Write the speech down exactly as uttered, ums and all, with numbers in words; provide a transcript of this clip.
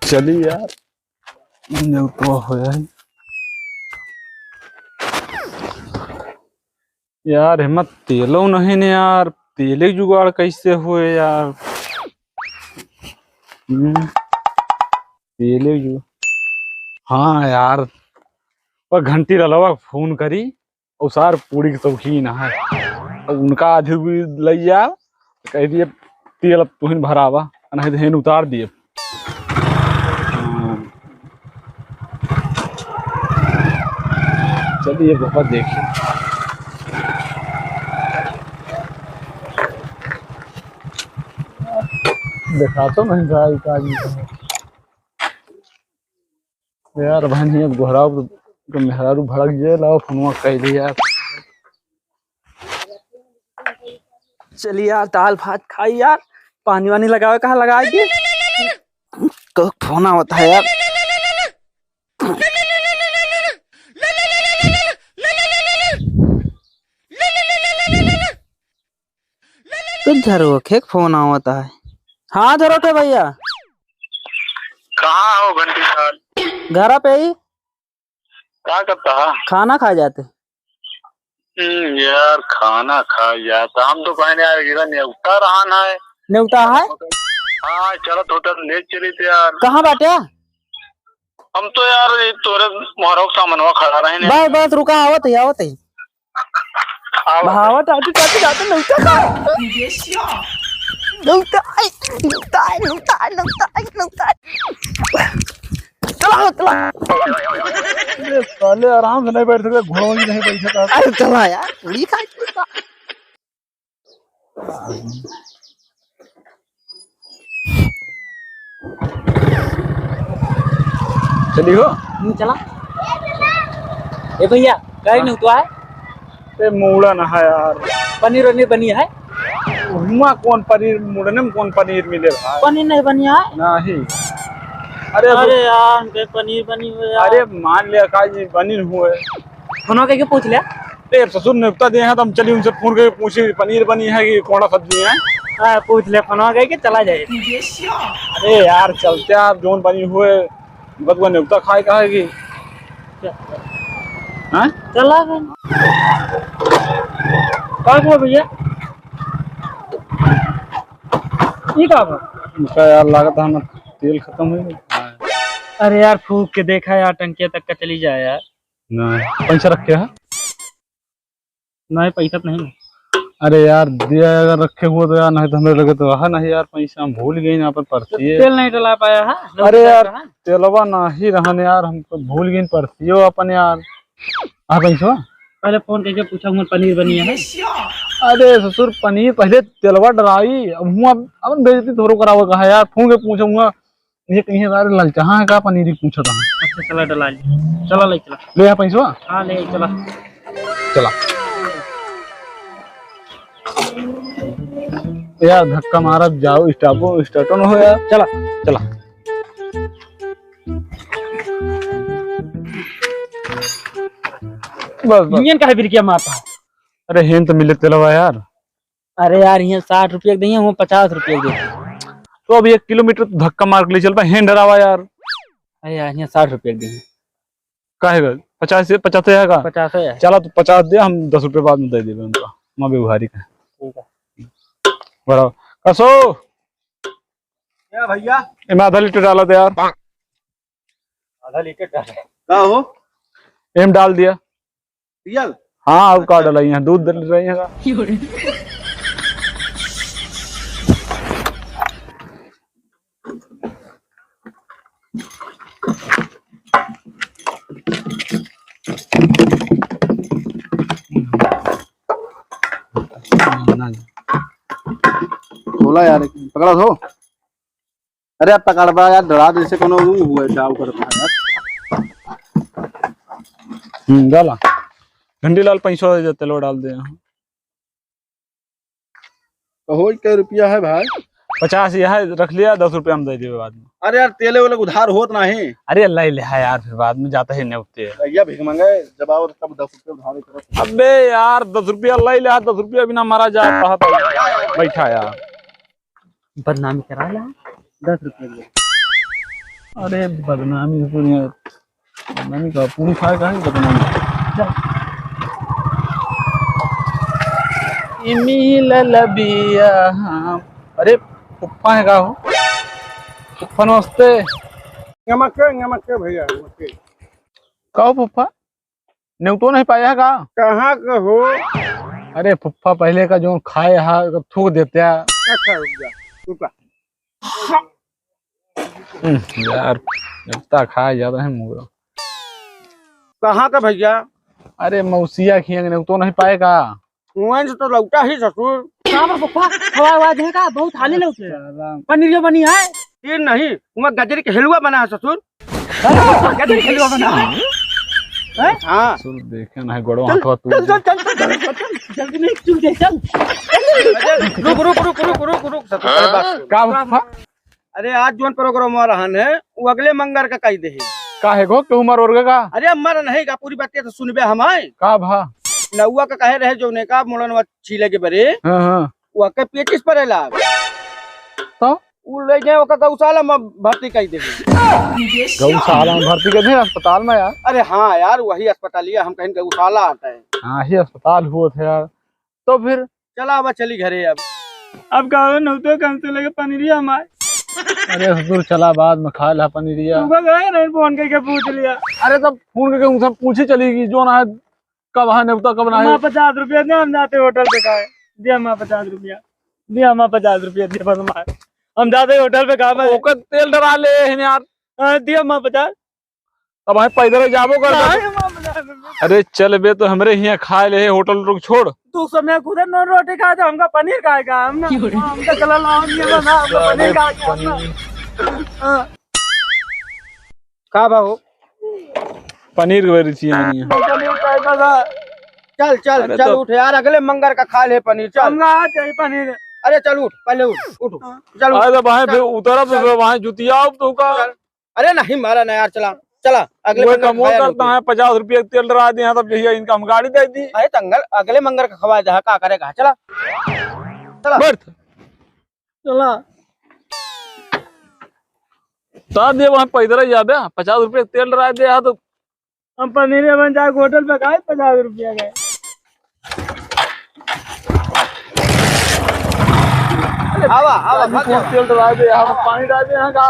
चली यार, नेउतवा हो जाए। यार, हिम्मत तेलो नहीं ने यार, तेले जुगाड़ कैसे हुए यार? हम्म, तेले जु-, हाँ यार, वो घंटी ललवा फोन करी, और सार पूड़ी के शौकीन है। अब उनका आधी भी लई जा, कह दिए, "तेल अब तुहिन भरावा, नहीं तो हेन उतार दिए।" हाँ। चलिए, बहुत देखिए। देखा तो नहीं भाई, का आदमी है। यार, बहन, हियाँ गोहराव तो मेहरारू भड़क जे, लाओ फोनवा कइली यार। चली यार, दाल भात खाई यार, पानी वानी लगावे कहाँ लगाए के? को फोन आवत है यार। तो झरोखे के फोन आवत है। हाँ झरोखे भैया। कहाँ हो घंटी साहब? घरा पे ही। का करता है? खाना खाए जाते। हम्म, यार, खाना खाए जाता। हम तो कहने यार, इधर नेवता रहन है। नेवता है? हाँ, चलत होता तो ले चली थे यार। कहाँ बाटे? हम तो यार, ये तोरे मोहरक सामनवा खड़ा रहे ने। बस, बस, रुका, आवत है, आवत है। आवत है। आवत, आती, आती, आती, नेवता का। नेवता है, नेवता है, नेवता है, नेवता है, नेवता है। चला, चला। अरे साले, आराम से नहीं बैठ सकते, घोड़ों की नहीं बैठ सकता। अरे चला यार, पूड़ी खा के। चली हो? हम्म, चला। ए भैया, कहीं नहीं हुआ है? ए, मूड़ा ना है यार। पनीर वनीर बनी है? हुआ कौन पनीर, मुड़ने में कौन पनीर मिले भाई? पनीर नहीं बनी है? नहीं। अरे, अरे यार, हमके पनीर बनी हुए यार। अरे, मान लिया का जी, बनी हुए। फोनवा करके पूछ ले। ए, ससुर नेवता दिए हैं, तो हम चली उनसे फोन करके पूछी, पनीर बनी है कि कोना सब्जी है? हाँ, पूछ ले, फोनवा करके चला जाए। अरे यार, चलते आप जोन बनी हुए, बस वो नेवता खाए का है कि? हाँ? चला गए। का हुआ भैया? ई का बा? उनका यार लागत है ना, तेल खत्म हो गया। अरे यार, फूक के देखा यार, टंकिया तक का चली जाए यार। ना, पैसा रखे है? नहीं, पैसा तो नहीं। अरे यार, दिया अगर रखे हुए तो यार, नहीं तो हमरे लगे तो रहा नहीं यार पैसा, हम भूल गए यहाँ पर पर्ची है। तेल नहीं डला पाया है? अरे यार, तेलवा नहीं रहन यार, हम तो भूल गए पर्चियो अपन यार। आ पैसा? पहले फोन करके पूछा, "हमार पनीर बनी है?" अरे ससुर, पनीर पहले तेलवा डलाई, अब हुआ अपन बेइज्जती थोड़ो करावे का है यार, फोन के पूछा हुआ। ये कहीं यार ललचाहा है का पनीर ही पूछा था। अच्छा, चला डला ली। चला ले चला। ले आ पैसवा। हाँ, ले चला। चला। यार धक्का मारा जाओ, स्टार्टो, स्टार्टो न हो यार। चला, चला। बस, बस। इंजन काहे बिरकिया मारता है? अरे हेन तो मिले तेलवा यार। अरे यार, यहाँ साठ रुपया के दइहैं, वहाँ पचास रुपया के दइहैं। तो अब एक किलोमीटर तो धक्का मार के ले चलबा, हेन डरावा यार। अरे यार, यहाँ साठ रुपया के दइहैं। काहे बे? पचास से, पचास है का? पचास है। चला, तो पचास दे, हम दस रुपया बाद में दे देबे उनका, माँ व्यवहारी का। ठीक है। बड़ा कसो। क्या भैया? एमे आधा लीटर डाला दे यार। आधा लीटर डाला। का हो? एम डाल दिया। रियल? हाँ, अब का डलाई है, दूध डल रही है का? खोला यार, पकड़ा हो। अरे, अब पकड़बा यार, डरा दे, जैसे कोनो ऊ हुए, क्या करता है यार? हम्म, डाला। घंटीलाल, पैसा दे दे, तेलवा डाल दे। तो हो, कै रुपया है भाई? पचास यह है, रख लिया, दस रुपया हम दे देबे बाद में। अरे यार, तेले वेले उधार होत नहीं। अरे, ले ले है यार, फिर बाद में जाता है नेवते। भैया भीख मांगे, जब आओ तब दस रुपया उधार करो। अबे यार, दस रुपया ले ले, दस रुपया बिना मरा जा रहा था। बैठा यार। बदनामी करा ला, दस रुपया ले। अरे बदनामी है दुनिया, बदनामी का पूरी खाए का है बदनामी। चल। ई मिलल बिया हम। अरे फुफ्फा है का हो? फुफ्फा नमस्ते। नमस्ते, नमस्ते भैया, नमस्ते। का हो फुफ्फा? नेवतो नहीं पाया का? कहाँ का हो? अरे फुफ्फा, पहले का जो खाए हा, थूक देते हैं। अच्छा, रुक जा, रुक जा। हम्म, यार, नेवता खाए जाता है मुगरा। कहाँ का भैया? अरे मौसिया खिया के नेवतो नहीं पाए का? वहीं से तो लौटा ही ससुर। का बा फुफ्फा, खवा हुआ दे का? बहुत हाली लौटे। साला। पनीरियो बनी है? ये नहीं, वहाँ गजरी के हलवा बना है ससुर। गजरी के हलवा बना है? हैं? हाँ। ससुर देखे ना है, गोड़वा चल, हाथवा तू। चल, चल, चल, चल, चल, चल, जल्दी में एक चुल दे, चल। अरे, रुक, रुक, रुक, ससुर, अरे बस। का फुफ्फा? अरे, आज जोन प्रोग्राम हो रहन है, वो अगले मंगर का कही दे है। का है गो, केहू मर ओर गा का? अरे, मर नहीं का, पूरी बात तो सुनबे हमारे। का भा? नौआ का कहे रहे, जोने का मुड़न वा छीले के बरे, हाँ, हाँ। वो के पेचिस परेला। तो? उ ले गए, ओका गौशाला में भर्ती कही दे। गौशाला में भर्ती कर दे अस्पताल में यार। अरे हाँ यार, वही अस्पतालिया, हम कहीं गौशाला आता है। हाँ, ही अस्पताल हुआ था यार। तो फिर? चला, अब चली घरे अब। अब का हो, नौतो cancel है, पनीरिया हमार। अरे ससुर, चला, बाद में खा ला पनीरिया। तू का गए नहीं, फोन करके पूछ लिया। अरे तब फोन करके उनसे पूछी चली कि जो ना है, कब है नेवता, कब ना है। हमार पचास रुपया दे, हम जाते होटल पे खाए। दे हमार पचास रुपया, दे हमार पचास रुपया, दे बस हमार। हम जाते होटल पे खाए बस। ओकर तेल डरा ले है यार। हाँ, दे हमार पचास। अब हम पैदल जाबो कर। नहीं, हम अपना अरे चल बे, तो हमरे हियाँ खाए ले, होटल रुक छोड़। तू समय खुदे नॉन रोटी खाए, तो हमका पनीर खाए का? हम ना, हमका चला ला, हम ये बना, हमका पनीर खाए का, हम ना। पनीर। हाँ। का बा हो? पनीर के बेरी चाहिए नहीं है। पनीर खाए का था। चल, चल, अरे चल तो उठ यार, अगले मंगर का खा ले पनीर, चल। हमका आज चाहिए पनीर। अरे चल उठ, पहले उठ, उठ, हाँ। चल उठ। अरे तो भाई, चल। फिर उतरब तो चल। फिर वहाँ जुतिया अब तो का। चल। अरे नहीं, मारा ना यार, चला, चला, अगले वो मंगल कमवा खाया करता नहीं। है, पचास रुपया तेल डरा दे, तब यही इनका हम गाड़ी दे दी। अरे तंगल, अगले मंगल का खवा दे, का करेगा, चला, चला। बैठ। चला। ता दे वहाँ पैदल ही जाबे, पचास रुपया तेल डरा दे, यहाँ तो हम पनीर बन जाए होटल पे खाए, पचास रुपया का। आवा, आवा, भाग जा। तेल डरा दे, यहाँ पानी डाल दे, यहाँ का।